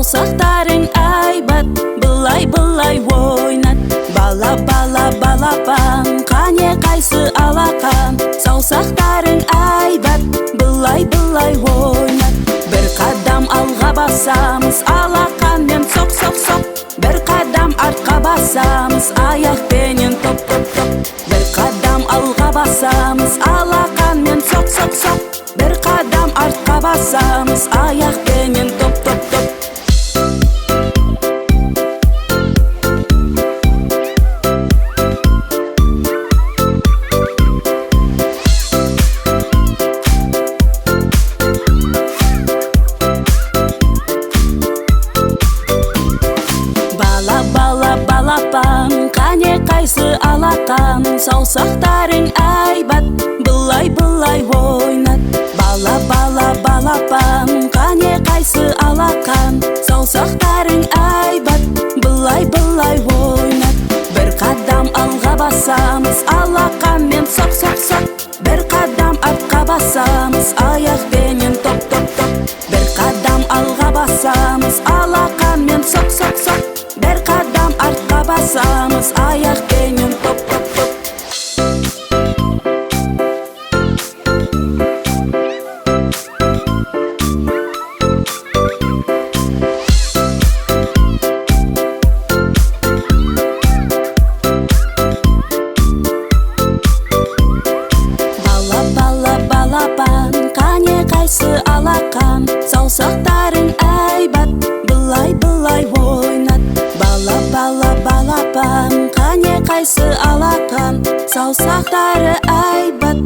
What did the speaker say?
Саусақтарың айбат, былай-былай ойнат. Бала, бала, балапан, қане қайсы алақан? Саусақтарың айбат, былай-былай ойнат. Бір қадам алға басамыз, алақанмен соқ, соқ, соқ. Бір қадам артқа басамыз, аяқпенен топ, топ, топ. Бір қадам алға басамыз, алақанмен соқ, соқ, соқ. Бір қадам артқа басамыз, аяқпенен топ, топ, топ. Бала, бала, балапан, қане қайсы алақан? Саусақтарың айбат, былай-былай ойнат. Бала, бала, балапан, қане қайсы алақан? Саусақтарың айбат, былай-былай ойнат. Бір қадам алға басамыз, алақанмен соқ, соқ, соқ. Бір қадам артқа басамыз, аяқпенен топ, топ, топ. Бір қадам алға басамыз, алақанмен соқ, соқ, соқ. Бір қадам артқа басамыз, аяқпенен топ, топ, топ. Бала, бала, балапан, қане қайсы алақан? Саусақтарың айбат, былай-былай ойнат. Бала, бала, балапан, қане қайсы алақан? Саусақтары айбат,